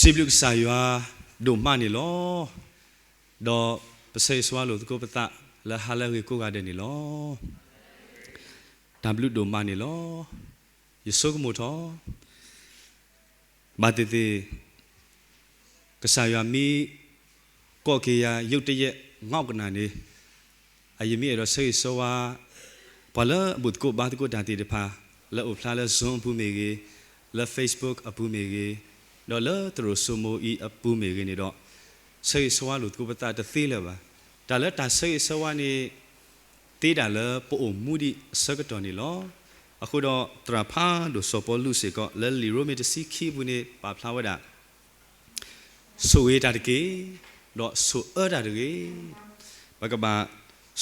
စံးဘျုးကစၢ်ယွၤဒိၣ်မးန့ၣ်လီၤ. ဒီးပဆၢဂ့ၤဆၢဝါလိာ်သကိးပသးလၢဟါလၢအဂ့ၤကိးဂၤဒဲးန့ၣ်လီၤ. တၢ်ဘျုးဒိၣ်မးန့ၣ်လီၤ. ယဆိကမိၣ်ထီၣ် ဘၣ်သ့ၣ်သ့ၣ် ကစၢ်ယွၤမ့ၢ်ကိးက့ၤယၤ ယုၢ်တယဲၢ်ငီကနၣ်န့ၣ် အယမ့ၢ်အဲၣ်ဒိးဆၢဂ့ၤဆၢဝါ ပှၤလၢအဘူၣ်သကိးဘါသကိးတၢ်သ့ၣ်တဖၣ် လၢအိၣ်ဖျါလၢ Zoom အပူၤမ့ၢ်ဂ့ၤ, လၢ Facebook အပူၤမ့ၢ်ဂ့ၤ, ဒီးလၢသရိာ်စိမိၤအံၤအပူၤမ့ၢ်ဂ့ၤန့ၣ်ဒီး ဆၢဂ့ၤဆၢဝါလိာ်သကိးပသးတသ့လၢၤဘၣ်. တၢ်လၢတၢ်ဆၢဂ့ၤဆၢဝါန့ၣ် သ့ဒၣ်လၢပအိၣ်မူဒံးအဆၢကတီၢ်န့ၣ်လီၤ. အဃိဒီးသရၣ်ဖးဒိၣ်စီၤပီလူးစ့ၢ်ကီး လၢလံာ်ရိမ့ၤတဆံခံအပူၤန့ၣ် ပာ်ဖျါဝဲဒၣ် ဆိၣ်ဂ့ၤတၢ်တက့ၢ်, ဒီးဆိၣ်အၢတၢ်တဂ့ၤ. ပကဘၣ်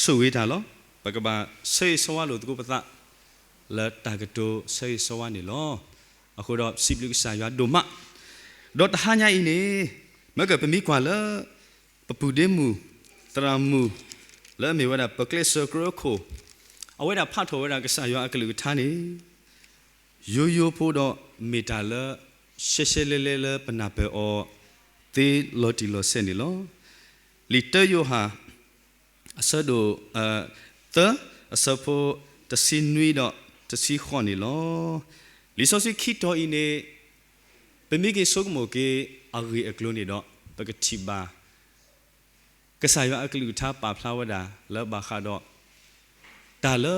ဆိၣ်ဂ့ၤတၢ်လီၤ. ပကဘၣ်ဆၢဂ့ၤဆၢဝါလိာ်သကိးပသး လၢတၢ်ကတိၤဆၢဂ့ၤဆၢဝါန့ၣ်လီၤ. အဃိဒီးစံးဘျုးကစၢ်ယွၤဒိၣ်မး, ဒီးတဟါညါအံၤန့ၣ် မ့ၢ်ကပမ့ၢ်ကွၢ်လၢ ပပုၢ်ဒ့မုၣ် သရၣ်မုၣ် လၢအမ့ၢ်ဝဲဒၣ် ပကျဲးစၢးကြၢးခိၣ် အဝဲဒၣ်ဖးထီၣ်ဝဲဒၣ်ကစၢ်ယွၤအကလုၢ်ကထါန့ၣ် ယိယိဖိဒီးမ့ၢ်တၢ်လၢ ရှဲရှဲလဲလဲလၢပနၢ်ပၢၢ်အီၤသ့လီၤတံၢ်လီၤဆဲးန့ၣ်လီၤ. လံာ်တၢယိၤဟၣ် အဆၢဒိၣ် သၢ အဆၢဖိတဆံနွံဒီးတဆံဃိးန့ၣ်လီၤ. လံာ်စီဆှံခံတီၤအံၤန့ၣ် ပမ့ၢ်က့ၤဆိကမိၣ်က့ၤအဂ့ၢ်အကျိၤန့ၣ်ဒီး ပကထံၣ်ဘၣ် ကစၢ်ယွၤအကလုၢ်ကထါပာ်ဖျါဝဲဒၣ်လၢဘၣ်ဃးဒီး တၢ်လၢ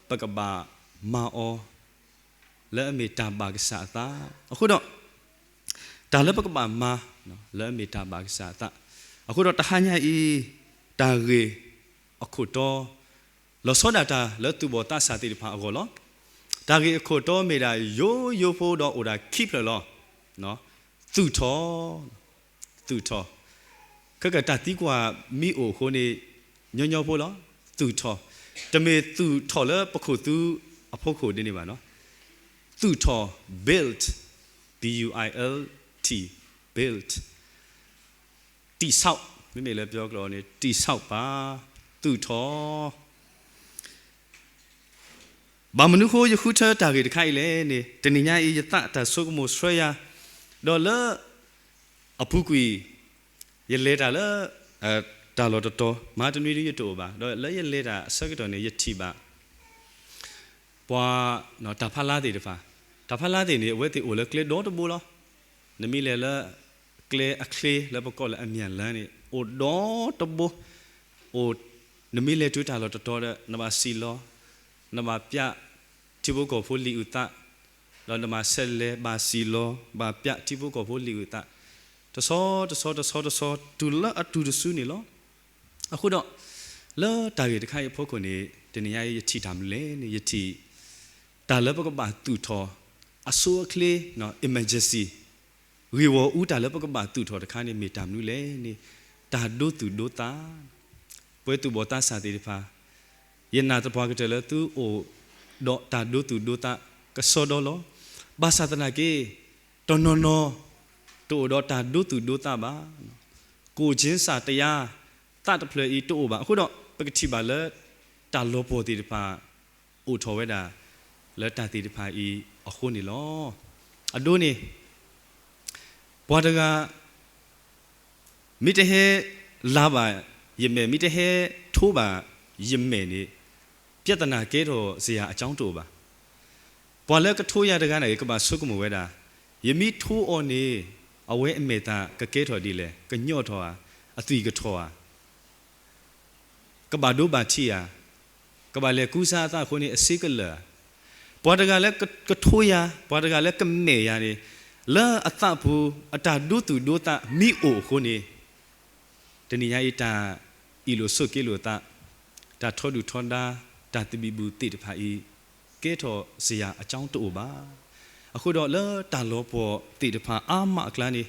ပကဘၣ်မၤအီၤ လၢအမ့ၢ်တၢ်ဘၣ်ကစၢ်အသး, အဃိဒီး တၢ်လၢပကဘၣ်မၤ လၢအမ့ၢ်တၢ်ဘၣ်ကစၢ်အသး, အဃိဒီးတဟါညါအံၤ တၢ်ဂ့ၢ်အခိၣ်တီ လီၤဆီဒၣ်တၢ်လၢသူၣ်ဘီၣ်သးစၢ်သ့ၣ်တဖၣ်အဂီၢ်လီၤ. တၢ်ဂ့ၢ်အခိၣ်တီမ့ၢ်ဒၣ်ယိယိဖိဒီးအိၣ်ဒၣ်ခံဖျၢၣ်လီၤ. သူၣ်ထီၣ်, သူၣ်ထီၣ်, ခဲကတၢၢ်တၢ်သံကွၢ်မ့ၢ်အိၣ်အဃိန့ၣ် ညီညီဖိလီၤ. သူၣ်ထီၣ်, တမ့ၢ်သူၣ်ထီၣ်လၢပခိၣ်သူအဖီခိၣ်ဒ်န့ၣ်ဘၣ်နီၤ. သူၣ်ထီၣ်, built, B U I L T, built, တည်ဆောက်, မ့မ့ၢ်လၢပယီၤကျိာ်န့ၣ် တည်ဆောက်ပါ, သူၣ်ထီၣ် ဘၣ်မနုၤအဃိယဃုထၢတၢ်ဂ့ၢ်တခါအံၤလဲၣ်န့ၣ် တနံၤညါအံၤယသးတၢ်ဆိကမိၣ်ဆှၢယၤ, ဒီးလၢ အပူၤကွံာ် ယလဲၤတၢ်လၢ တၢ်လီၢ်တတီၤ မဟါတနွံဒ်ယတအိၣ်ဘၣ် ဒီးလၢယလဲၤတၢ်အဆၢကတီၢ်န့ၣ် ယထံၣ်ဘၣ် ပှၤ တၢ်ဖးလါသ့ၣ်တဖၣ်, တၢ်ဖးလါသ့ၣ်န့ၣ် အဝဲသ့ၣ်အိၣ်လၢကျဲဒီတဘိလီၤ. နမ့ၢ်လဲၤလၢ ကျဲအချ့လၢပကိးလၢအမၠၣ်လၢန့ၣ် အိၣ်ဒီတဘိ, အိၣ် နမ့ၢ်လဲၤတုၤတၢ်လီၢ်တတီၤဒီး နဘၣ်စံၣ်လီၤ, နဘၣ်ပျးထံဖိကီၢ်ဖိလံာ်အုၣ်သး, ဒီးနဘၣ်ဆဲးလဲၤဘၣ်စံၣ်လီၤ ဘၣ်ပျးထံဖိကီၢ်ဖိလံာ်အုၣ်သး, တဆီတဆီတဆီတဆီ တုၤလၢအတုၤတစုန့ၣ်လီၤ. အဃိဒီး လၢတၢ်ဂ့ၢ်တခါအံၤအဖီခိၣ်န့ၣ် တနံၤညါအံၤယထံၣ်တၢ်မနုၤလဲၣ်န့ၣ် ယထံၣ် တၢ်လၢပကဘၣ်သူၣ်ထီၣ် အဆိအချ့ emergency ဂ့ၢ်ဂီၢ်အူတၢ်လၢပကဘၣ်သူၣ်ထီၣ်တခါန့ၣ် မ့ၢ်တၢ်မနုၤလဲၣ်န့ၣ် တၢ်ဒိသူၣ်ဒိသး, ပှၤသူၣ်ဘီၣ်သးစၢ်သ့ၣ်တဖၣ်, ယနာ်သပှၢ်ကတၢၢ်လၢသုအိၣ်ဒီးတၢ်ဒိသူၣ်ဒိသးကစီဒီလီၤ. ဘၣ်ဆၣ်သနာ်က့ တနီၤနီၤ တအိၣ်ဒီးတၢ်ဒိသူၣ်ဒိသးဘၣ်. ကိုယ်ချင်းစာတရား သးတဖျၢၣ်အံၤတအိၣ်ဘၣ်. အဃိဒီး ပကထံၣ်ဘၣ်လၢ တၢ်လီၤပှီၢ်သ့ၣ်တဖၣ် အိၣ်ထီၣ်ဝဲဒၣ် လၢတၢ်သ့ၣ်တဖၣ်အံၤအဃိန့ၣ်လီၤ. အဒိန့ၣ် ပှၤတဂၤ မ့ၢ်တဟဲလၤဘၣ်ယမဲာ် မ့ၢ်တဟဲထိဘၣ်ယမဲာ်န့ၣ် ပြဿနာကဲထီၣ်စရာအကြောင်းတအိၣ်ဘၣ်. ပှၤလၢကထိယၤတဂၤန့ၣ် ကဘၣ်ဆိကမိၣ်ဝဲဒၣ် ယမ့ၢ်ထိအီၤန့ၣ် အဝဲအမဲာ်သၣ်ကကဲထီၣ်ဒ်လဲၣ်, ကညီၣ်ထီၣ်ဧါ, အသွံၣ်ကထီၣ်ဧါ, ကဘၣ်ဒိဘၣ်ထံးဧါ, ကဘၣ်လဲၤကူစါအသးအဃိန့ၣ် အစ့ကလၢာ်ဧါ. ပှၤတဂၤလၢကထိယၤ, ပှၤတဂၤလၢကမဲာ်ယၤန့ၣ် လၢအသးပူၤ အတၢ်ဒိသူၣ်ဒိသးမ့ၢ်အိၣ်အဃိန့ၣ် တနံၤညါအံၤ တၢ်အ့ၣ်လိာ်ဆိးက့လိာ်သး, တၢ်ထီဒုၣ်ထီဒါ, တၢ်သဘံၣ်ဘုၣ်သ့ၣ်တဖၣ်အံၤ ကဲထီၣ်စရာအကြောင်းတအိၣ်ဘၣ်. အဃိဒီးလၢတၢ်လီၤပှီၢ်သ့ၣ်တဖၣ်အါမးအကျါန့ၣ်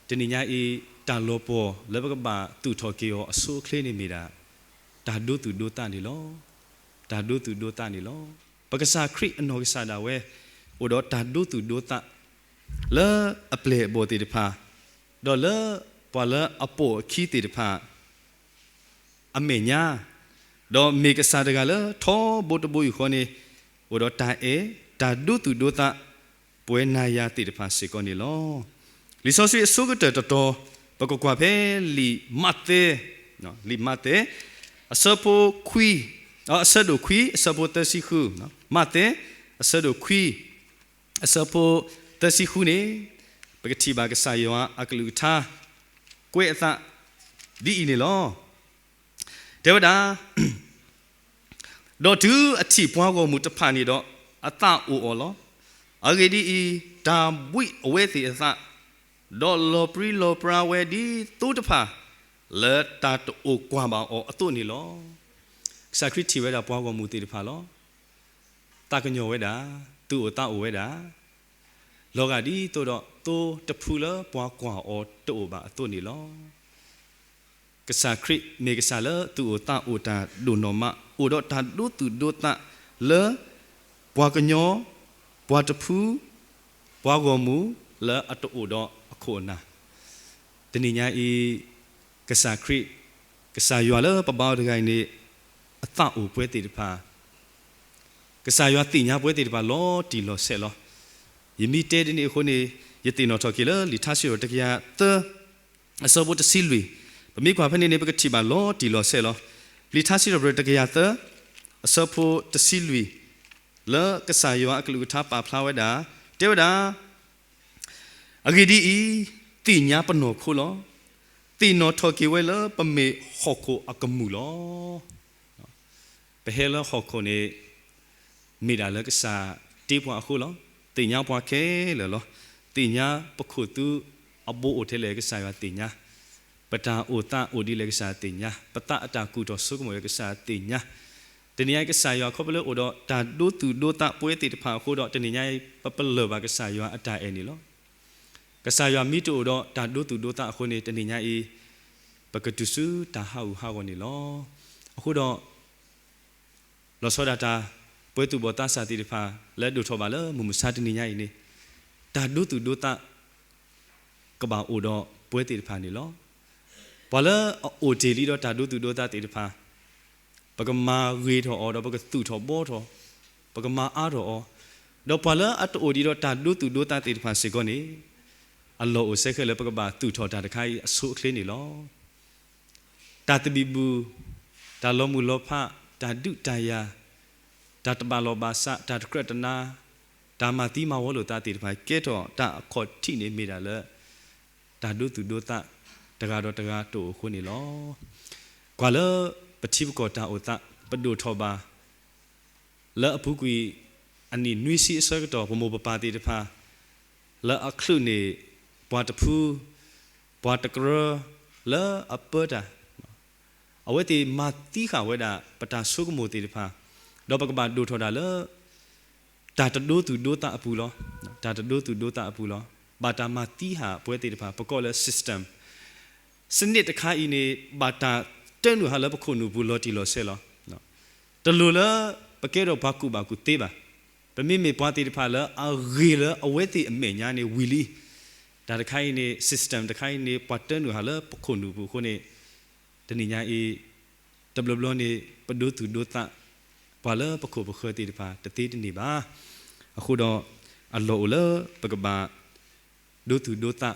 တနံၤညါအံၤ တၢ်လီၤပှီၢ်လၢပကဘၣ်သူၣ်ထီၣ်က့ၤအီၤအဆိအချ့န့ၣ်မ့ၢ်ဒၣ် တၢ်ဒိသူၣ်ဒိသးန့ၣ်လီၤ. တၢ်ဒိသူၣ်ဒိသးန့ၣ်လီၤ. ပကစၢ်ခရံာ်အနီၢ်ကစၢ်ဒၣ်ဝဲ အိၣ်ဒီးတၢ်ဒိသူၣ်ဒိသး လၢအပျဲၢ်အဘီၣ်သ့ၣ်တဖၣ်, ဒီးလၢပှၤလၢအပိာ်အခံသ့ၣ်တဖၣ် အမဲာ်ညါ, ဒီးမ့ၢ်ကစၢ်တဂၤလၢထီဘိတဘိယူၢ်ဃီန့ၣ် အိၣ်ဒီးတၢ်အဲၣ်, တၢ်ဒိသူၣ်ဒိသး ပဝဲနၤယၤသ့ၣ်တဖၣ်စ့ၢ်ကီးန့ၣ်လီၤ. လံာ်စီဆှံအဆိကတၢၢ်တတီၤ ပကကွၢ်ဖဲလံာ်မးသဲ, လံာ်မးသဲ အဆၢဖိခွံ, အဆၢဒိၣ်ခွံ အဆၢဖိသၢဆံဃု, မးသဲ အဆၢဒိၣ်ခွံ အဆၢဖိသၢဆံဃုန့ၣ် ပကထံၣ်ဘၣ်ကစၢ်ယွၤအကလုၢ်ကထါ ကွဲးအသးဒ်အံၤန့ၣ်လီၤ. တဲဝဲဒၣ်, ဒီးတုၤအထံၣ်ပှၤဂီၢ်မုၢ်တဖၣ်န့ၣ်ဒီး အသးအိၣ်အီၤလီၤ. အဂ့ၢ်ဒ်အံၤ, တၢ်ဘှံးအဝဲသ့ၣ်အသး, ဒီးလီၤပြံလီၤပြါဝဲဒ်သိတဖၣ် လၢတၢ်တအိၣ်ကွၢ်ဘၣ်အီၤအသိးန့ၣ်လီၤ. ကစၢ်ခရံာ်ထံၣ်ဝဲဒၣ်ပှၤဂီၢ်မုၢ်သ့ၣ်တဖၣ်လီၤ. သးကညီၤဝဲဒၣ်, သူၣ်အိၣ်သးအိၣ်ဝဲဒၣ်, လီၤဂာ်ဒ်သိးဒီးသိတဖုလၢပှၤကွၢ်အီၤတအိၣ်ဘၣ်အသိးန့ၣ်လီၤ. ကစၢ်ခရံာ်မ့ၢ်ကစၢ်လၢသူၣ်အိၣ်သးအိၣ်တၢ်ဒိၣ်နီၢ်မး, အိၣ်ဒီးတၢ်ဒိသူၣ်ဒိသးလၢ ပှၤကညီ, ပှၤတဖု, ပှၤဂီၢ်မုၢ်လၢအတအိၣ်ဒီးအခိၣ်အနၢ်, တနံၤညါအံၤ ကစၢ်ခရံာ်, ကစၢ်ယွၤလၢပဘါအီၤတဂၤအံၤန့ၣ် အသးအိၣ်ပှဲၤသ့ၣ်တဖၣ်, ကစၢ်ယွၤသ့ၣ်ညါပှဲၤသ့ၣ်တဖၣ်လီၤတံၢ်လီၤဆဲးလီၤ. ယမ့ၢ်တဲဒ်န့ၣ်အဃိန့ၣ် ယသ့ၣ်နီၣ်ထီၣ်က့ၤလၢလံာ်ထါစံးထီၣ်တကယၤသၢ အဆၢဖိတဆံလွံၢ်, ပမ့ၢ်ကွၢ်ဖဲန့ၣ်န့ၣ် ပကထံၣ်ဘၣ်လီၤတံၢ်လီၤဆဲးလီၤ. လံာ်ထါစံးထီၣ်ပတြၢၤတကယၤသၢ အဆၢဖိတဆံလွံၢ်, လၢကစၢ်ယွၤအကလုၢ်ကထါပာ်ဖျါဝဲဒၣ်, တဲဝဲဒၣ်, အဂ့ၢ်ဒ်အံၤ, သ့ၣ်ညါပနီၢ်ခိလီၤ. သ့ၣ်နီၣ်ထီၣ်က့ၤဝဲလၢပမ့ၢ်ဟီၣ်ခိၣ်အကမူၣ်လီၤ. ပဟဲလၢဟီၣ်ခိၣ်န့ၣ် မ့ၢ်ဒၣ်လၢကစၢ်တ့ပှၤအဃိလီၤ. သ့ၣ်ညါပှၤခဲလၢာ်လီၤ. သ့ၣ်ညါပခိၣ်သူအဘိအိၣ်ထဲလဲၣ်ကစၢ်ယွၤသ့ၣ်ညါ, ပတၢ်အိၣ်သးအိၣ်ဒ်လဲၣ်ကစၢ်သ့ၣ်ညါ, ပသးအတၢ်ကူၣ်ထီၣ်ဆိကမိၣ်လဲၣ်ကစၢ်သ့ၣ်ညါ, တနံၤညါအံၤကစၢ်ယွၤခီဖျိလၢအိၣ်ဒီးတၢ်ဒိသူၣ်ဒိသးပှဲၤသ့ၣ်တဖၣ်အဃိဒီး တနံၤညါအံၤ ပပလၢၢ်ဘၣ်ကစၢ်ယွၤအတၢ်အဲၣ်န့ၣ်လီၤ. ကစၢ်ယွၤမ့ၢ်တအိၣ်ဒီးတၢ်ဒိသူၣ်ဒိသးအဃိန့ၣ် တနံၤညါအံၤ ပကတုၤဆူတၢ်ဟးဂူာ်ဟးဂီၤန့ၣ်လီၤ. အဃိဒီး လီၤဆီဒၣ်တၢ်ပှဲၤသူၣ်ဘီၣ်သးစၢ်သ့ၣ်တဖၣ် လၢဒိၣ်ထီၣ်ဘၣ်လၢမုၢ်မဆါတနံၤညါအံၤန့ၣ် တၢ်ဒိသူၣ်ဒိသး ကဘၣ်အိၣ်ဒီးပှဲၤသ့ၣ်တဖၣ်န့ၣ်လီၤ. ပှၤလၢအအိၣ်တ့ၢ်လံဒီးတၢ်ဒိသူၣ်ဒိသးသ့ၣ်တဖၣ် ပကမၤဂ့ၤထီၣ်အီၤ ဒီးပကသူၣ်ထီၣ်ဘှီထီၣ်, ပကမၤအါထီၣ်အီၤ, ဒီးပှၤလၢအတအိၣ်ဒံးဒီးတၢ်ဒိသူၣ်ဒိသးသ့ၣ်တဖၣ်စ့ၢ်ကီးန့ၣ် အလီၢ်အိၣ်စဲခဲလၢာ် ပကဘၣ်သူၣ်ထီၣ်တၢ်တခါအံၤအဆိအချ့န့ၣ်လီၤ. တၢ်သဘံၣ်ဘုၣ်, တၢ်လီၤမုၢ်လီၤဖး, တၢ်ဒုးတၢ်ယၤ, တၢ်တဘၣ်လီၢ်ဘၣ်စး, တၢ်တကြၢးတနါ, တၢ်မၤသံမၤဝီလိာ်သးသ့ၣ်တဖၣ် ကဲထီၣ်တၢ်အခီၣ်ထံးန့ၣ်မ့ၢ်ဒၣ်လၢ တၢ်ဒိသူၣ်ဒိသး တဂၤဒီးတဂၤတအိၣ်အဃိန့ၣ်လီၤ. ကွၢ်လၢပထံပကီၢ်တၢ်အိၣ်သး ပဒိၣ်ထီၣ်ဘၣ် လၢအပူၤကွံာ်အနံၣ်နွံဆံအဆၢကတီၢ် ပမိၢ်ပပၢ်သ့ၣ်တဖၣ် လၢအချုးန့ၢ် ပှၤတဖု ပှၤတကြၢး လၢအပၢတၢ် အဝဲသ့ၣ်မၤသံဃာ်ဝဲဒၣ် ပတၢ်ဆိကမိၣ်သ့ၣ်တဖၣ် ဒီးပကဘၣ်ဒိၣ်ထီၣ်ဒၣ်လၢ တၢ်တဒိသူၣ်ဒိသးအပူၤလီၤ. တၢ်တဒိသူၣ်ဒိသးအပူၤလီၤ. ဘၣ်တၢ်မၤသံဟးပှဲၤသ့ၣ်တဖၣ် ပကိးလၢ system စနစ်တခါအံၤန့ၣ် ဘၣ်တၢ်တၢနုာ်ဟးလၢပခိၣ်နူာ်ပူၤလီၤတံၢ်လီၤဆဲးလီၤ. တလိၣ်လၢပကဲထီၣ်ပှၤကူၣ်ဘၣ်ကူၣ်သ့ဘၣ်. ပမ့မ့ၢ်ပှၤသ့ၣ်တဖၣ်လၢအဂ့ၤလၢအဝဲသ့ၣ်အမဲာ်ညါန့ၣ်ဝံၤလံ. တၢ်တခါအံၤန့ၣ် system တခါအံၤန့ၣ် ပှၤတၢနုာ်ဟးလၢပခိၣ်နူာ်ပူၤအဃိန့ၣ် တနံၤညါအံၤ တဘျီဘျီန့ၣ် ပဒိသူၣ်ဒိသး ပှၤလၢပခိၣ်ပဃၢၤသ့ၣ်တဖၣ်တသ့တန့ၢ်ဘၣ်. အဃိဒီး အလီၢ်အိၣ်လၢပကဘၣ် ဒိသူၣ်ဒိသး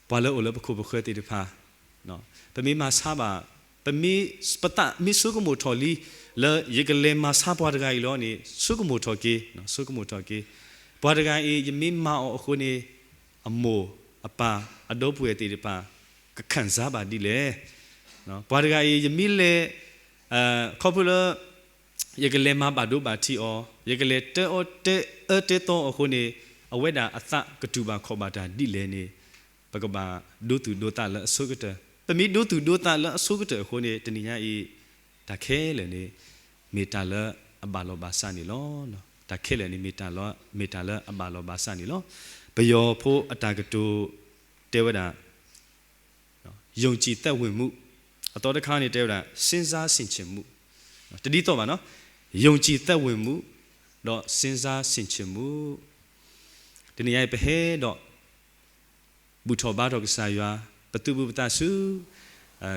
ပှၤလၢအိၣ်လၢပခိၣ်ပဃၢၤသ့ၣ်တဖၣ် ပမ့ၢ်မၤဆါဘၣ် ပမ့ၢ် ပသးမ့ၢ်ဆိကမိၣ်ထီၣ်လံ လၢယကလဲၤမၤဆါပှၤတဂၤအံၤလီၤန့ၣ် ဆိကမိၣ်ထီၣ်က့ၤ ဆိကမိၣ်ထီၣ်က့ၤ ပှၤတဂၤအံၤ ယမ့ၢ်မၤအီၤအဃိန့ၣ် အမိၢ်အပၢ်အဒီပုၢ်ဝဲၢ်သ့ၣ်တဖၣ် ကခံစားဘၣ်ဒ်လဲၣ်. ပှၤတဂၤအံၤ ယမ့ၢ်လဲၤ ခီဖျိလၢ ယကလဲၤမၤဘၣ်ဒိဘၣ်ထံးအီၤ ယကလဲၤတဲအီၤတဲအၢတဲသီအီၤအဃိန့ၣ် အဝဲဒၣ်အသးကတူၢ်ဘၣ်ခီၣ်ဘၣ်တၢ်ဒ်လဲၣ်န့ၣ် ပကဘၣ်ဒိသူၣ်ဒိသးလၢအဆိကတၢၢ်. ပမ့ၢ်ဒိသူၣ်ဒိသးလၢအဆိကတၢၢ်အဃိန့ၣ် တနံၤညါအံၤ တၢ်ခဲလၢာ်န့ၣ် မ့ၢ်တၢ်လၢအဘၣ်လီၤဘၣ်စးန့ၣ်လီၤ. တၢ်ခဲလၢာ်န့ၣ် မ့ၢ်တၢ်လၢ မ့ၢ်တၢ်လၢအဘၣ်လီၤဘၣ်စးန့ၣ်လီၤ. ပယီၤဖိအတၢ်ကတိၤတဲဝဲဒၣ် ယုံကြည်သက်ဝင်မှု အသီတခါန့ၣ်တဲဝဲဒၣ် စဉ်းစားဆင်ခြင်မှု တဒ်သိးဘၣ်နီၤ ယုံကြည်သက်ဝင်မှု ဒီး စဉ်းစားဆင်ခြင်မှု တနံၤညါအံၤ ပဟဲဒီး ဘူၣ်ထီၣ်ဘါထီၣ်ကစၢ်ယွၤ ပသူၣ်ပူၤပသးဆူ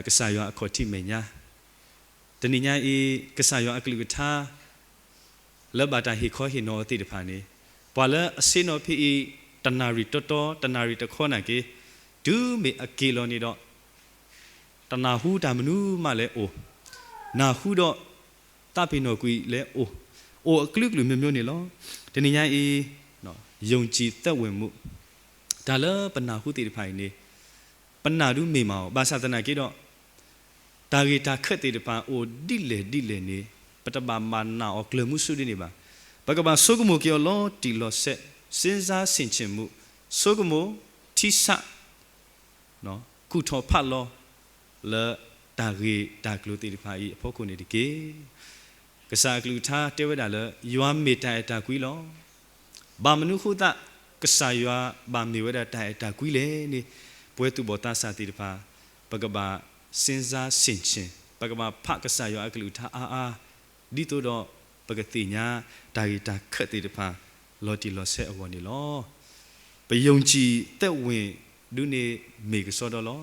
ကစၢ်ယွၤအခီၣ်ထံးမဲာ်ညါ တနံၤညါအံၤ ကစၢ်ယွၤအကလုၢ်ကထါ လၢဘၣ်တၢ်ဟ့ၣ်ခီဟ့ၣ်နီၤအီၤသ့ၣ်တဖၣ်န့ၣ် ပှၤလၢအဆ့ၣ်နီၤဖဲအံၤ တနၣ်ရံၣ်တီတီ တနၣ်ရံၣ်တခီနာ်က့ တုၤမ့ၢ်အက့ၤလီၤန့ၣ်ဒီး တနၢ်ဟူတၢ်မနုၤမးလဲၣ်အိၣ်, နၢ်ဟူဒီးသးပ့ၤနီၣ်ကွံာ်လဲၣ်အိၣ်, အိၣ်အကလုာ်ကလုာ်မျိုးမျိုးန့ၣ်လီၤ. တနံၤညါအံၤ ယုံကြည်သက်ဝင်မှု တၢ်လၢပနၢ်ဟူသ့ၣ်တဖၣ်အံၤန့ၣ် ပနာ်ဒုးမ့ၢ်မးအီၤ, ဘၣ်ဆၣ်သနာ်က့ဒီး တၢ်ဂ့ၢ်တၢ်ခၢၣ်သ့ၣ်တဖၣ်အိၣ်ဒ်လဲၣ်ဒ်လဲၣ်န့ၣ် ပတဘၣ်မၤနၢ်အီၤကျၢၤမူဆူဒ်န့ၣ်ဘၣ်. ပကဘၣ်ဆိကမိၣ်က့ၤအီၤလီၤတံၢ်လီၤဆဲး, စဉ်းစားဆင်ခြင်မှု, ဆိကမိၣ်, ထံဆး, ကူၣ်ထီၣ်ဖးလီၤ လၢတၢ်ဂ့ၢ်တၢ်ကျိၤသ့ၣ်တဖၣ်အံၤအဖီခိၣ်န့ၣ်တက့ၢ်. ကစၢ်အကလုၢ်ကထါတဲဝဲဒၣ်လၢ ယွၤမ့ၢ်တၢ်အဲၣ်တၢ်ကွံလီၤ. ဘၣ်မနုၤဃိသတး ကစၢ်ယွၤဘၣ်မ့ၢ်ဝဲဒၣ်တၢ်အဲၣ်တၢ်ကွံလဲၣ်န့ၣ် ပဝဲသူၣ်ဘီၣ်သးစၢ်သ့ၣ်တဖၣ် ပကဘၣ် စဉ်းစားဆင်ခြင်, ပကဘၣ်ဖးကစၢ်ယွၤအကလုၢ်ကထါအါအါ ဒ်သိးဒီးပကသ့ၣ်ညါတၢ်ဂ့ၢ်တၢ်ခၢၣ်သ့ၣ်တဖၣ် လီၤတံၢ်လီၤဆဲးအဂီၢ်န့ၣ်လီၤ. ပယုံကြည်သက်ဝင် ဒုးန့ၣ်မ့ၢ်ကစီဒီလီၤ.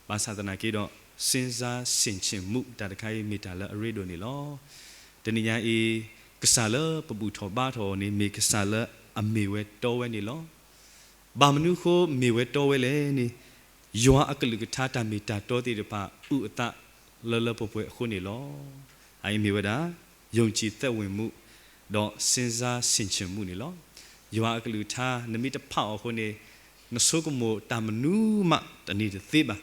ဘၣ်ဆၣ်သနာ်က့ဒီး စဉ်းစားဆင်ခြင်မှု တၢ်တခါအံၤမ့ၢ်တၢ်လၢအရ့ဒိၣ်န့ၣ်လီၤ. တနံၤညါအံၤ ကစၢ်လၢပဘူၣ်ထီၣ်ဘါထီၣ်အီၤန့ၣ် မ့ၢ်ကစၢ်လၢအမ့ၢ်ဝဲတီဝဲန့ၣ်လီၤ. ဘၣ်မနုၤဃိမ့ၢ်ဝဲတီဝဲလဲၣ်န့ၣ် ယွၤအကလုၢ်ကထါတၢ်မ့ၢ်တၢ်တီသ့ၣ်တဖၣ် အုၣ်အသးလၢလၢပှဲၤပှဲၤအဃိန့ၣ်လီၤ. အအံၤမ့ၢ်ဝဲဒၣ် ယုံကြည်သက်ဝင်မှု ဒီး စဉ်းစားဆင်ခြင်မှု န့ၣ်လီၤ. ယွၤအကလုၢ်ကထါ နမ့ၢ်တဖးအီၤအဃိန့ၣ် နဆိကမိၣ်တၢ်မနုၤမးတန့ၢ်တသ့ဘၣ်.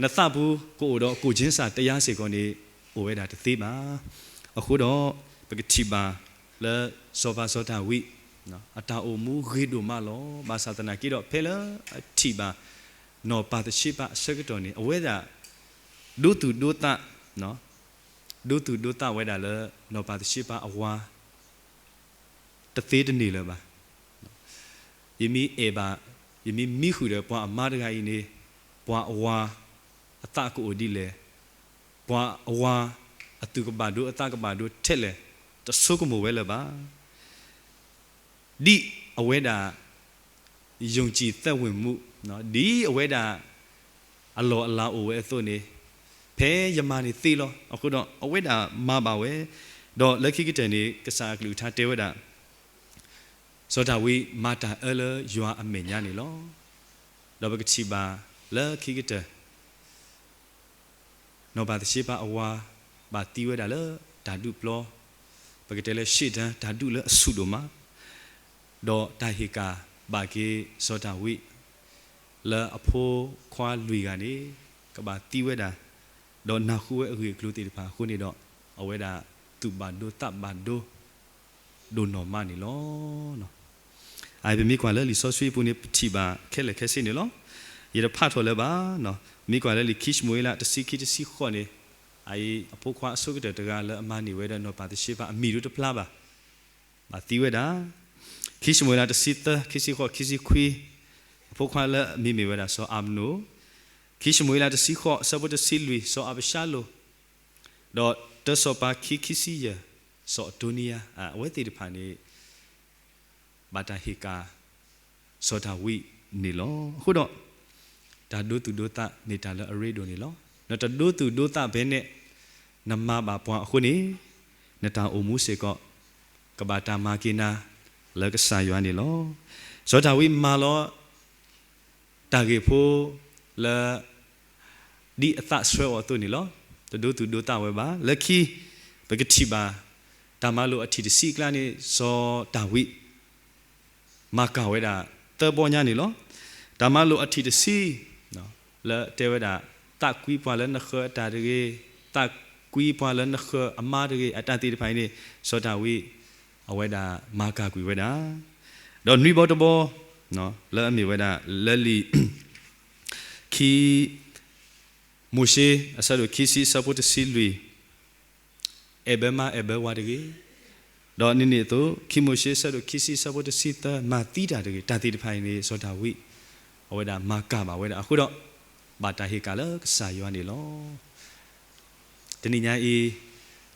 နသးပူၤကအိၣ်ဒီး ကိုယ်ချင်းစာတရား စ့ၢ်ကီးန့ၣ် အိၣ်ဝဲဒၣ်တသ့ဘၣ်. အဃိဒီး ပကထံၣ်ဘၣ်လၢ စီၤပၤစီၤဒၤဝံး အတၢ်အိၣ်မူဂ့ၤဒိၣ်မးလီၤ. ဘၣ်ဆၣ်သနာ်က့ဒီး ဖဲလၢအထံၣ်ဘၣ် နီၢ်ပၤသရှ့ပၤအဆၢကတီၢ်န့ၣ် အဝဲဒၣ် ဒိသူၣ်ဒိသး ဒိသူၣ်ဒိသးဝဲဒၣ်လၢ နီၢ်ပၤသရှ့ပၤအဝၤ တသ့တန့ၢ်လၢၤဘၣ်. ယမ့ၢ်အဲၣ်ဘၣ်, ယမ့ၢ်မံဃုာ်ဒီးပှၤအမါတဂၤအံၤန့ၣ် ပှၤအဝၤအသးကအိၣ်ဒ်လဲၣ်, ပှၤအဝၤအသူၣ်ကဘၣ်ဒိအသးကဘၣ်ဒိထဲလဲၣ်, တဆိကမိၣ်ဝဲလၢၤဘၣ်. ဒ်အဝဲဒၣ် ယုံကြည်သက်ဝင်မှု ဒ်အဝဲဒၣ် အလီၢ်အလၤအိၣ်ဝဲအသိးန့ၣ် ဖဲယမၤန့ၣ်သ့လီၤ. အဃိဒီး အဝဲဒၣ်မၤဘၣ်ဝဲ, ဒီးလၢခံကတၢၢ်န့ၣ် ကစၢ်အကလုၢ်ကထါတဲဝဲဒၣ် စီၤဒၤဝံးမၤတၢ်အၢလၢယွၤအမဲာ်ညါန့ၣ်လီၤ. ဒီးပကထံၣ်ဘၣ်လၢခံကတၢၢ် နီၢ်ပၤသရှ့ပၤအဝၤ ဘၣ်သံဝဲဒၣ်လၢတၢ်ဒုးပျီ, ပကတဲလၢ ရှေ့တန်း တၢ်ဒုးလၢအဆူၣ်ဒိၣ်မး, ဒီးတၢ်ဟ့ၣ်ကၣ်ဘၣ်က့ၤစီၤဒၤဝံး လၢအဖိခွါလွံၢ်ဂၤန့ၣ် ကဘၣ်သံဝဲဒၣ်, ဒီးနၢ်ဟူဝဲအဂ့ၢ်အကျိၤသ့ၣ်တဖၣ်အဃိန့ၣ်ဒီး အဝဲဒၣ်သူၣ်ဘၣ်ဒိသးဘၣ်ဒိ ဒိၣ်နီၢ်မးန့ၣ်လီၤ. အ ပမ့ၢ်ကွၢ်လၢလံာ်စီဆှံအပူၤန့ၣ် ပထံၣ်ဘၣ်ခဲလၢာ်ခဲဆ့န့ၣ်လီၤ. ယတဖးထီၣ်လၢၤဘၣ်, မ့ၢ်ကွၢ်လၢလံာ်ခံၡမူၤအ့လး တဆံခံ တဆံဃိးန့ၣ်, အအံၤ အဖိခွါအဆိကတၢၢ်တဂၤလၢအမၤန့ၢ်ဝဲဒၣ်နီၢ်ပၤသရှ့ပၤ အမံၤဒိၣ်တဖျါဘၣ်, ဘၣ်သံဝဲဒၣ်. ခံၡမူၤအ့လး တဆံသၢ ခံဆံဃိး ခံဆံခွံ, အဖိခွါလၢအမံၤမ့ၢ်ဝဲဒၣ်စီၤအၤမနိၣ်, ခံၡမူၤအ့လး တဆံဃိး အဆၢဖိတဆံလွံၢ် စီၤအၤဘၡါလိၣ်, ဒီးတၢစီၤပၤခံ ခံဆံယဲၢ် စီၤအဒိနံယၤ, အဝဲသ့ၣ်တဖၣ်န့ၣ် ဘၣ်တၢ်ဟ့ၣ်ကၣ် စီၤဒၤဝံးန့ၣ်လီၤ. အဃိဒီး တၢ်ဒိသူၣ်ဒိသးမ့ၢ်တၢ်လၢအရ့ဒိၣ်န့ၣ်လီၤ. နတဒိသူၣ်ဒိသးဖဲန့ၣ် နမၤဘၣ်ပှၤအဃိန့ၣ် နတၢ်အိၣ်မူစ့ၢ်ကီး ကဘၣ်တၢ်မၤက့ၤနၤ လၢကစၢ်ယွၤန့ၣ်လီၤ. စီၤဒၤဝံးမၤလီၤ တၢ်ဂ့ၢ်ဖိလၢ ဒ်အသးဆှၢအီၤအသိးန့ၣ်လီၤ. တဒိသူၣ်ဒိသးဝဲဘၣ်. လၢခံ ပကထံၣ်ဘၣ် တၢ်မၤလိာ်အထံၣ်တဆံအကျါန့ၣ် စီၤဒၤဝံး မၤကၣ်ဝဲဒၣ် သၢဘီညါန့ၣ်လီၤ. တၢ်မၤလိာ်အထံၣ်တဆံ လၢတဲဝဲဒၣ် သးကွံပှၤလၢနဃၢၤအတၢ်တဂ့ၤ, သးကွံပှၤလၢနဃၢၤအမါတဂ့ၤ, အတၢ်သ့ၣ်တဖၣ်အံၤန့ၣ် စီၤဒၤဝံး အဝဲဒၣ်မၤကၣ်ကွံာ်ဝဲဒၣ်. ဒီးနွံဘီတဘီ လၢအမ့ၢ်ဝဲဒၣ် လၢလံာ် ခံ မိၤၡ့ အဆၢဒိၣ်ခံဆံ အဆၢဖိတဆံလွံၢ်, အဲၣ်ဘၢမါအဲၣ်ဘၢဝၤတဂ့ၤ, ဒီးန့ၣ်န့ၣ်အသိး ခံမိၤၡ့ အဆၢဒိၣ်ခံဆံ အဆၢဖိတဆံသၢ, မၤသံတၢ်တဂ့ၤ, တၢ်သ့ၣ်တဖၣ်အံၤန့ၣ် စီၤဒၤဝံး အဝဲဒၣ်မၤကၣ်ဘၣ်ဝဲဒၣ်အဃိဒီး ဘၣ်တၢ်ဟ့ၣ်ကၣ်လၢကစၢ်ယွၤန့ၣ်လီၤ. တနံၤညါအံၤ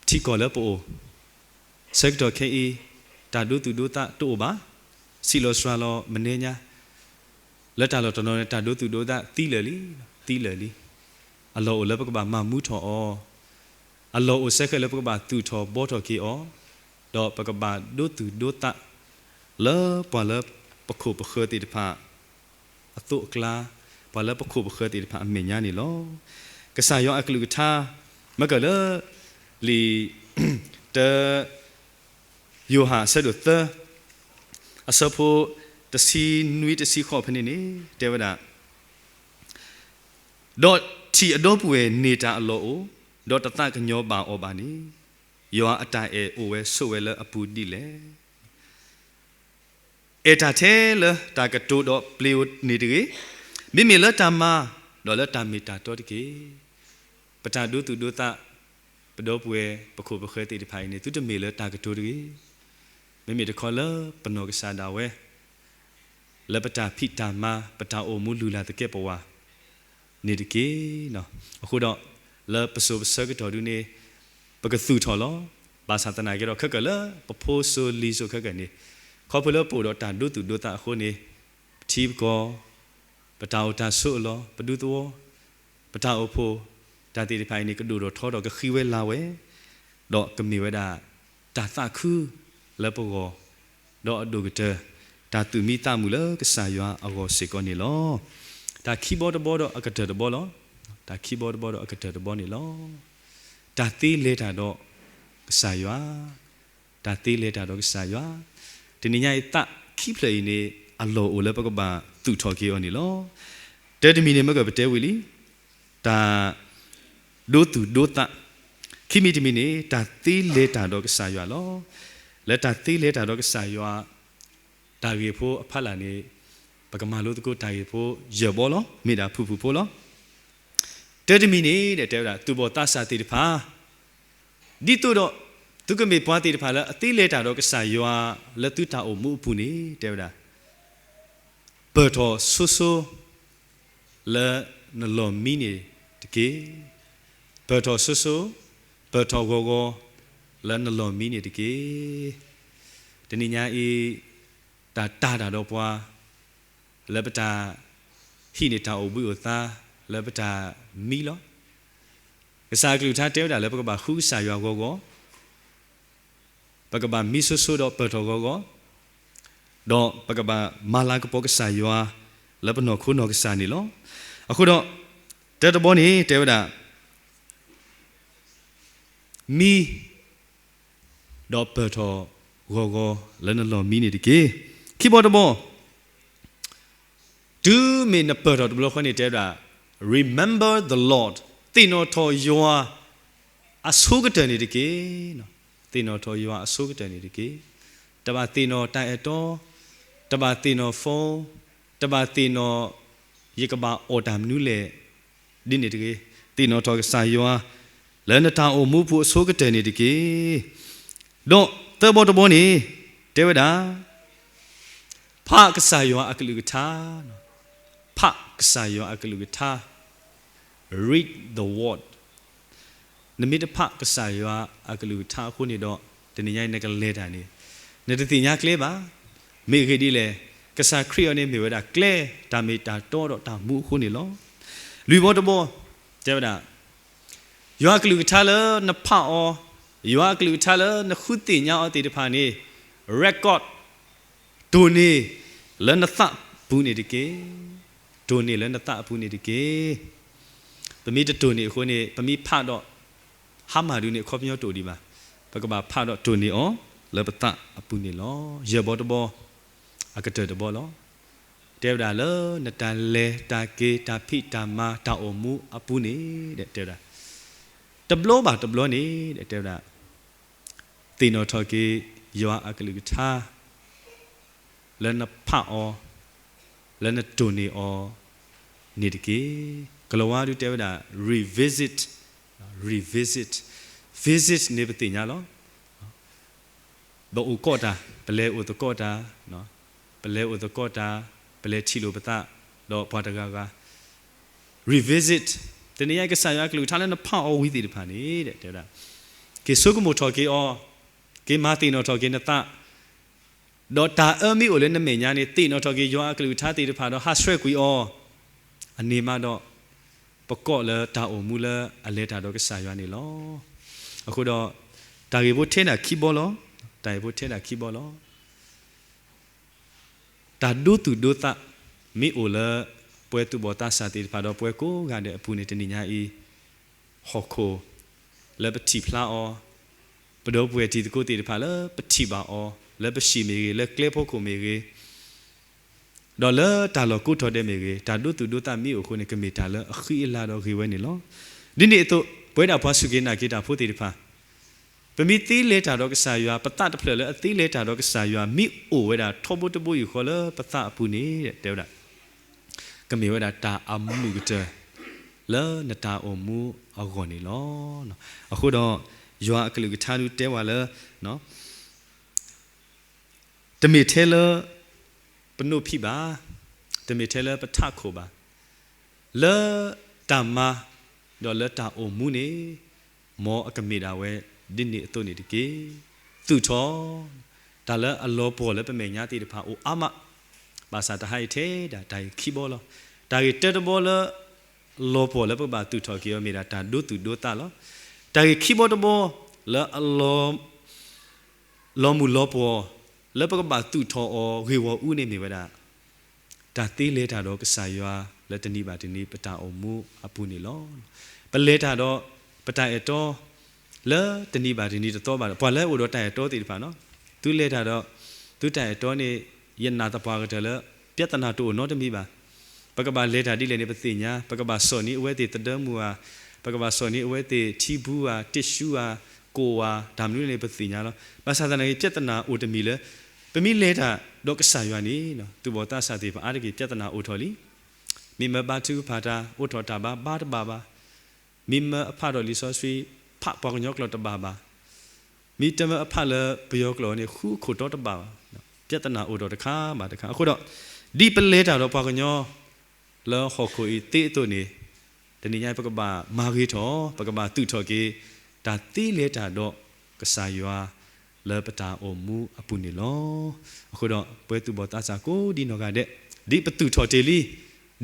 ထံကီၢ်လၢပအိၣ် ဆၢကတီၢ်ခဲအံၤ တၢ်ဒိသူၣ်ဒိသးတအိၣ်ဘၣ်, ဆံးလီၤစှၤလီၤမနုၤညါ, လၢတၢ်လီၢ်တနီၤန့ၣ် တၢ်ဒိသူၣ်ဒိသးသံလၢာ်လံ, သံလၢာ်လံ. အလီၢ်အိၣ်လၢပကဘၣ်မၤမူထီၣ်အီၤ, အလီၢ်အိၣ်စဲဃဲးလၢပကဘၣ်သူၣ်ထီၣ်ဘှီထီၣ်က့ၤအီၤ, ဒီးပကဘၣ်ဒိသူၣ်ဒိသး လၢပှၤလၢ ပခိၣ်ပဃၢၤသ့ၣ်တဖၣ် အသိးအကျါ, ပှၤလၢပခိၣ်ပဃၢၤသ့ၣ်တဖၣ်အမဲာ်ညါန့ၣ်လီၤ. ကစၢ်ယွၤအကလုၢ်ကထါ, မ့ၢ်ကလၢ လံာ် တၢ ယိၤဟၣ်အဆၢဒိၣ်သၢ, အဆၢဖိ တဆံနွံတဆံဃိးဖဲန့ၣ်န့ၣ် တဲဝဲဒၣ်, ဒီးထံၣ်အဒီပုၢ်ဝဲၢ်န့ၢ်တၢ်အလီၢ်အိၣ်, ဒီးတသးကညီၤဘၣ်အီၤဘၣ်န့ၣ်, ယွၤအတၢ်အဲၣ်အိၣ်ဝဲဆိးဝဲလၢအပူၤဒ်လဲၣ်. အဲၣ်တၢ်ထဲလၢတၢ်ကတိၤဒီးပျ့ၤဧိၤန့ၣ်တဂ့ၤ, မ့မ့ၢ်လၢတၢ်မၤ, ဒီးလၢတၢ်မ့ၢ်တၢ်တီတက့ၢ်. ပတၢ်ဒိသူၣ်ဒိသး, ပဒီပုၢ်ဝဲၢ် ပခိၣ်ပဃၢၤသ့ၣ်တဖၣ်အံၤန့ၣ် သုတမ့ၢ်လၢတၢ်ကတိၤတဂ့ၤ, မ့မ့ၢ်တခီလၢပနီၢ်ကစၢ်ဒၣ်ဝဲ လၢပတၢ်ဖံးတၢ်မၤ ပတၢ်အိၣ်မူလုၢ်လၢ်သကဲးပဝး န့ၣ်တက့ၢ်. အဃိဒီး လၢပစိၤပဆၢကတီၢ်ဒုန့ၣ် ပကသူၣ်ထီၣ်လီၤ. ဘၣ်ဆၣ်သနာ်က့ဒီး ခဲကၢၣ်လၢပဖိစိၤလံၤစိၤခဲကၢၣ်န့ၣ်, ခီဖျိလၢပအိၣ်ဒီးတၢ်ဒိသူၣ်ဒိသးအဃိန့ၣ်, ပထံပကီၢ်, ပတၢ်အိၣ်တၢ်ဆိးအလီၢ်, ပဒူသဝီ, ပတၢ်အိၣ်ဖှိၣ်, တၢ်သ့ၣ်တဖၣ်အံၤန့ၣ် ကဒိၣ်ထီၣ်ထီထီၣ်ကဃံဝဲလၤဝဲ, ဒီးကမ့ၢ်ဝဲဒၣ် တၢ်သးခုလၢပဂီၢ်, ဒီးအဒိၣ်ကတၢၢ် တၢ်သူၣ်မံသးမုာ်လၢကစၢ်ယွၤအဂီၢ်စ့ၢ်ကီးန့ၣ်လီၤ. တၢ်ခံဘီတဘီဒီးအကတၢၢ်တဘီလီၤ. တၢ်ခံဘီတဘီဒီးအကတၢၢ်တဘီန့ၣ်လီၤ. တၢ်သ့လဲၤတၢ်ဒီးကစၢ်ယွၤ, တၢ်သ့လဲၤတၢ်ဒီးကစၢ်ယွၤ, တနံၤညါအံၤသးခံဖျၢၣ်အံၤန့ၣ် အလီၢ်အိၣ်လၢပကဘၣ်သူၣ်ထီၣ်က့ၤအီၤန့ၣ်လီၤ. တၢတမံၤန့ၣ် မ့ၢ်ကပတဲဝံၤလံ, တၢ် ဒိသူၣ်ဒိသး, ခံမံၤတမံၤန့ၣ် တၢ်သ့လဲၤတၢ်ဒီးကစၢ်ယွၤလီၤ. လၢတၢ်သ့လဲၤတၢ်ဒီးကစၢ်ယွၤ, တၢ်ဂ့ၢ်ဖိအဖီလာ်န့ၣ်, ပကမၤလိသကိးတၢ်ဂ့ၢ်ဖိယဲၢ်ဘီလီၤ. မ့ၢ်ဒၣ်ဖုၣ်ဖုၣ်ဖိလီၤ. တၢတမံၤန့ၣ် တဲဝဲဒၣ် သူၣ်ဘီၣ်သးစၢ်သ့ၣ်တဖၣ် ဒ်သိးဒီး သုကမ့ၢ်ပှၤသ့ၣ်တဖၣ်လၢအသ့လဲၤတၢ်ဒီးကစၢ်ယွၤလၢသုတၢ်အိၣ်မူအပူၤန့ၣ် တဲဝဲဒၣ်, ပၢၢ်ထီၣ်ဆိဆိ လၢနလီၢ်မံန့ၣ်တက့ၢ်. ပၢၢ်ထီၣ်ဆိဆိ, ပၢၢ်ထီၣ်ဂီၤဂီၤ လၢနလီၢ်မံန့ၣ်တက့ၢ်. တနံၤညါအံၤ တၢ်တၤတၢ်ဒီးပှၤ လၢပတၢ်ဟံးန့ၢ်တၢ်အိၣ်ဘှံးအိၣ်သါ လၢပတၢ်မံလီၤ. ကစၢ်အကလုၢ်ကထါတဲဝဲဒၣ်လၢပကဘၣ်ဃုကစၢ်ယွၤဂီၤဂီၤ, ပကဘၣ်မံဆိဆိဒီးပၢၢ်ထီၣ်ဂီၤဂီၤ, ဒီးပကဘၣ်မၤလၤကပီၤကစၢ်ယွၤ လၢပနီၢ်ခိနီၢ်ကစၢ်န့ၣ်လီၤ. အဃိဒီး တၢတဘီန့ၣ် တဲဝဲဒၣ် မံ ဒီးပၢၢ်ထီၣ်ဂီၤဂီၤလၢနလီၢ်မံန့ၣ်တက့ၢ်. ခံဘီတဘီ, တုၤမ့ၢ်နပၢၢ်ထီၣ်တဘျီဃီန့ၣ် တဲဝဲဒၣ် remember the Lord, သ့ၣ်နီၣ်ထီၣ်ယွၤအဆိကတၢၢ်န့ၣ်တက့ၢ်. သ့ၣ်နီၣ်ထီၣ်ယွၤအဆိကတၢၢ်န့ၣ်တက့ၢ်. တဘၣ်သ့ၣ်နီၣ်တၢ်အဲၣ်တီ, တဘၣ်သ့ၣ်နီၣ် phone, တဘၣ်သ့ၣ်နီၣ် ယကဘၣ်အီၣ်တၢ်မနုၤလဲၣ် ဒ်န့ၣ်တဂ့ၤ, သ့ၣ်နီၣ်ထီၣ်ကစၢ်ယွၤ လၢနတၢ်အိၣ်မူပူၤအဆိကတၢၢ်န့ၣ်တက့ၢ်. ဒီးသၢဘီတဘီန့ၣ် တဲဝဲဒၣ် ဖးကစၢ်ယွၤအကလုၢ်ကထါ, ဖးကစၢ်ယွၤအကလုၢ်ကထါ, read the word. နမ့ၢ်တဖးကစၢ်ယွၤအကလုၢ်ကထါအဃိန့ၣ်ဒီး တနံၤညါအံၤနကလဲၤတၢ်န့ၣ် နတသ့ၣ်ညါကျဲဘၣ်. မ့ၢ်အဂ့ၢ်ဒ်လဲၣ်, ကစၢ်ခရံာ်အံၤန့ၣ်မ့ၢ်ဝဲဒၣ်ကျဲ, တၢ်မ့ၢ်တၢ်တီဒီးတၢ်မူအဃိန့ၣ်လီၤ. လွံၢ်ဘီတဘီ တဲဝဲဒၣ် ယွၤအကလုၢ်ကထါလၢနဖးအီၤ, ယွၤအကလုၢ်ကထါလၢနဃုသ့ၣ်ညါအီၤသ့ၣ်တဖၣ်န့ၣ် record တိၢ်န့ၢ်လၢနသးပူၤန့ၣ်တက့ၢ်. တိၢ်န့ၢ်လၢနသးအပူၤန့ၣ်တက့ၢ်. ပမ့ၢ်တတိၢ်န့ၢ်အဃိန့ၣ် ပမ့ၢ်ဖးဒီး ဟါမၢ်ဒုန့ၣ် အခီပညီတအိၣ်ဒံးဘၣ်. ပကဘၣ်ဖးဒီးတိၢ်န့ၢ်အီၤလၢပသးအပူၤန့ၣ်လီၤ. ယဲၢ်ဘီတဘီ အကတၢၢ်တဘီလီၤ. တဲဝဲဒၣ်လၢနတၢ်လဲၤတၢ်က့ၤ တၢ်ဖံးတၢ်မၤ တၢ်အိၣ်မူအပူၤန့ၣ် တဲဝဲဒၣ် တဘျီဘၣ်တဘျီန့ၣ် တဲဝဲဒၣ် သ့ၣ်နီၣ်ထီၣ်က့ၤ ယွၤအကလုၢ်ကထါ လၢနဖးအီၤ, လၢနတိၢ်န့ၢ်အီၤန့ၣ်တက့ၢ်. ကလၤဝါဒုးတဲဝဲဒၣ် revisit, revisit, visit န့ၣ်ပသ့ၣ်ညါလီၤ. ပအိၣ်ကီးတၢ်, ပလဲၤအိၣ်သကိးတၢ်, ပလဲၤအိၣ်သကိးတၢ်, ပလဲၤထံၣ်လိာ်ပသး ဒီးပှၤတဂၤဂၤ revisit တနံၤညါအံၤ ကစၢ်ယွၤအကလုၢ်ကထါလၢနဖးအီၤဝံၤသ့ၣ်တဖၣ်န့ၣ် တဲဝဲဒၣ် က့ၤဆိကမိၣ်ထီၣ်က့ၤအီၤ, က့ၤမၤသ့ၣ်နီၣ်ထီၣ်က့ၤနသး, ဒီးတၢ်အၢမ့ၢ်အိၣ်လၢနမဲာ်ညါန့ၣ် သ့ၣ်နီၣ်ထီၣ်က့ၤယွၤအကလုၢ်ကထါသ့ၣ်တဖၣ်ဒီးဟးဆှဲးကွံာ်အီၤ, အန့ၣ်မးဒီး ပကီးလၢတၢ်အိၣ်မူလၢအလဲၤတၢ်ဒီးကစၢ်ယွၤန့ၣ်လီၤ. အဃိဒီး တၢ်ဂ့ၢ်ဖိထဲဒၣ်ခံဘီလီၤ. တၢ်ဂ့ၢ်ဖိထဲဒၣ်ခံဘီလီၤ. တၢ်ဒိသူၣ်ဒိသး မ့ၢ်အိၣ်လၢ ပှၤသူၣ်ဘီၣ်သးစၢ်သ့ၣ်တဖၣ်ဒီးပှၤကိးဂၤဒဲးအပူၤန့ၣ် တနံၤညါအံၤ ဟီၣ်ခိၣ် လၢပထံၣ်ဖျါအီၤ, ပဒီပုၢ်ဝဲၢ်တံၤသကိးသ့ၣ်တဖၣ်လၢပထံၣ်ဘၣ်အီၤ, လၢပဟံၣ်မ့ၢ်ဂ့ၤ, လၢကျဲဖီခိၣ်မ့ၢ်ဂ့ၤ, ဒီးလၢတၢ်လီၢ်ကိးထီၣ်ဒဲးမ့ၢ်ဂ့ၤ, တၢ်ဒိသူၣ်ဒိသးမ့ၢ်အိၣ်အဃိန့ၣ် ကမ့ၢ်တၢ်လၢအဃံအလၤဒီးဂ့ၤဝဲန့ၣ်လီၤ. ဒ်န့ၣ်အသိး ပဝဲဒၣ်ပှၤစူၢ်က့ၤနာ်က့ၤတၢ်ဖိသ့ၣ်တဖၣ် ပမ့ၢ်သ့လဲၤတၢ်ဒီးကစၢ်ယွၤ, ပသးတဖျၢၣ်လၢအသ့လဲၤတၢ်ဒီးကစၢ်ယွၤ မ့ၢ်အိၣ်ဝဲဒၣ်ထီဘိတဘိယူၢ်ဃီလၢပသးအပူၤန့ၣ် တဲဝဲဒၣ် ကမ့ၢ်ဝဲဒၣ်တၢ်အမုာ်ကတၢၢ် လၢနတၢ်အိၣ်မူအဂီၢ်န့ၣ်လီၤ. အဃိဒီး ယွၤအကလုၢ်ကထါဒုးတဲဝဲလၢ တမ့ၢ်ထဲလၢ ပနိၣ်ဖံးဘၣ်, တမ့ၢ်ထဲလၢပထးခိၣ်ဘၣ်, လၢတၢ်မၤ ဒီးလၢတၢ်အိၣ်မူန့ၣ် မ်အကမ့ၢ်ဒၣ်ဝဲဒ်န့ၣ်အသိးန့ၣ်တက့ၢ်. သူၣ်ထီၣ် တၢ်လၢအလီၤပှီၢ်လၢပမဲာ်ညါသ့ၣ်တဖၣ်အိၣ်အါမး, ဘၣ်ဆၣ်တဟါအံၤထဲဒၣ်တၢ်ဂ့ၢ်ခံဘီလီၤ. တၢ်ဂ့ၢ်တၢတဘီလၢ လီၤပှီၢ်လၢပကဘၣ်သူၣ်ထီၣ်က့ၤအီၤမ့ၢ်ဒၣ်တၢ်ဒိသူၣ်ဒိသးလီၤ. တၢ်ဂ့ၢ်ခံဘီတဘီ လၢအလီၤ လီၤမုၢ်လီၤပှီၢ် လၢပကဘၣ်သူၣ်ထီၣ်အီၤဂ့ၢ်ဂီၢ်အူန့ၣ်မ့ၢ်ဝဲဒၣ် တၢ်သ့လဲၤတၢ်ဒီးကစၢ်ယွၤလၢတနံၤဘၣ်တနံၤပတၢ်အိၣ်မူအပူၤန့ၣ်လီၤ. ပလဲၤတၢ်ဒီးပတၢ်အဲၣ်တီ လၢတနံၤဘၣ်တနံၤတသီဘၣ်ဒီး ပှၤလၢအိၣ်ဒီးတၢ်အဲၣ်တီသ့ၣ်တဖၣ်နီၤ, သုလဲၤတၢ်ဒီး သုတၢ်အဲၣ်တီန့ၣ် ယနာ်သပှၢ်ကတၢၢ်လၢ ပြဿနာတအိၣ်နီတမံၤဘၣ်. ပကဘၣ်လဲၤတၢ်ဒ်လဲၣ်န့ၣ် ပသ့ၣ်ညါ, ပကဘၣ်စိာ်န့ၢ်အဝဲသ့ၣ်သဒၢမုၢ်ဧါ, ပကဘၣ်စိာ်န့ၢ်အဝဲသ့ၣ်ထံဘူဧါ, တၢ်ဆူဧါ, ကိၣ်ဧါ, တၢ်မနုၤလဲၣ်န့ၣ် ပသ့ၣ်ညါလီၤ. ဘၣ်ဆၣ်သနာ်က့ ပြဿနာအိၣ်တမံၤလၢ ပမ့ၢ်လဲၤတၢ်ဒီးကစၢ်ယွၤန့ၣ် သူၣ်ဘီၣ်သးစၢ်သ့ၣ်တဖၣ်အါတက့ၢ် ပြဿနာအိၣ်ထီၣ်လံ. မ့ၢ်မၢဘါထုကဖၣ်တၢ် အိးထီၣ်တၢ်ဘါ ဘါတဘၣ်ဘၣ်. မ့ၢ်မၢအဖးဒီးလံာ်စီဆှံ ဖးပှၤကညီကျိာ်တဘၣ်ဘၣ်. မ့ၢ်တမၢအဖးလၢပယီၤကျိာ်န့ၣ် ဃုအခိၣ်တီတဘၣ်ဘၣ်. ပြဿနာအိၣ်ဒီးတခါဘၣ်တခါ. အဃိဒီး ဒ်ပလဲၤတၢ်ဒီးပှၤကညီ လၢဟီၣ်ခိၣ်အံၤသ့အသိးန့ၣ် တနံၤညါပကဘၣ်မၤဂ့ၤထီၣ်, ပကဘၣ်သူၣ်ထီၣ်က့ၤ တၢ်သ့လဲၤတၢ်ဒီးကစၢ်ယွၤ လၢပတၢ်အိၣ်မူအပူၤန့ၣ်လီၤ. အဃိဒီး ပဝဲသူၣ်ဘီၣ်သးစၢ်ကိးဒံနီၢ်ဂၤဒဲး ဒ်ပသူၣ်ထီၣ်တ့ၢ်လံ,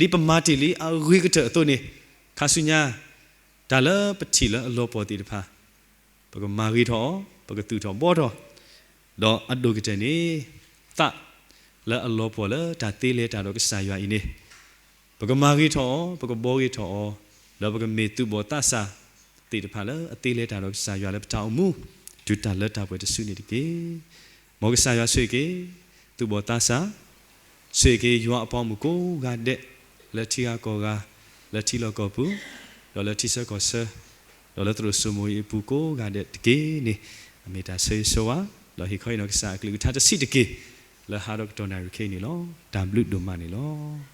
ဒ်ပမၤတ့ၢ်လံအဂ့ၤကတၢၢ်အသိးန့ၣ် ခါဆူညါ တၢ်လၢပထံၣ်လၢအလီၤပှီၢ်သ့ၣ်တဖၣ် ပကမၤဂ့ၤထီၣ်အီၤ, ပကသူၣ်ထီၣ်ဘှီထီၣ်, ဒီးအဒိၣ်ကတၢၢ်န့ၣ် သးလၢအလီၤပှီၢ်လၢတၢ်သ့လဲၤတၢ်ဒီးကစၢ်ယွၤအံၤန့ၣ် ပကမၤဂ့ၤထီၣ်အီၤ, ပကဘှီဂ့ၤထီၣ်အီၤ, ဒီးပကမ့ၢ်သူၣ်ဘီၣ်သးစၢ်သ့ၣ်တဖၣ်လၢအသ့လဲၤတၢ်ဒီးကစၢ်ယွၤလၢပတၢ်အိၣ်မူ တုၤတၢ်လၢတၢ်ပှဲၤတစုန့ၣ်တက့ၢ်. မ်ကစၢ်ယွၤဆိၣ်ဂ့ၤက့ၤ သူၣ်ဘီၣ်သးစၢ်, ဆိၣ်ဂ့ၤက့ၤယွၤအပှၤဂီၢ်မုၢ်ကိးဂၤဒဲး လၢထံဂၤကီၢ်ဂၤ, လၢထံလီၢ်ကီၢ်ပူၤ, ဒီးလၢထံဆၢကီၢ်ဆၢ, ဒီးလၢသရိာ်စိမိၤအံၤအပူၤကိးဂၤဒဲးတက့ၢ်န့ၣ်, အမ့ၢ်တၢ်ဆၢဂ့ၤဆၢဝါ, ဒီးဟ့ၣ်ခီဟ့ၣ်နီၤကစၢ်အကလုၢ်ကထါတဆံးတက့ၢ်, လၢဟးဒီးကတီၢ်နၣ်ရံၣ်ခဲအံၤန့ၣ်လီၤ. တၢ်ဘျုးဒိၣ်မးန့ၣ်လီၤ.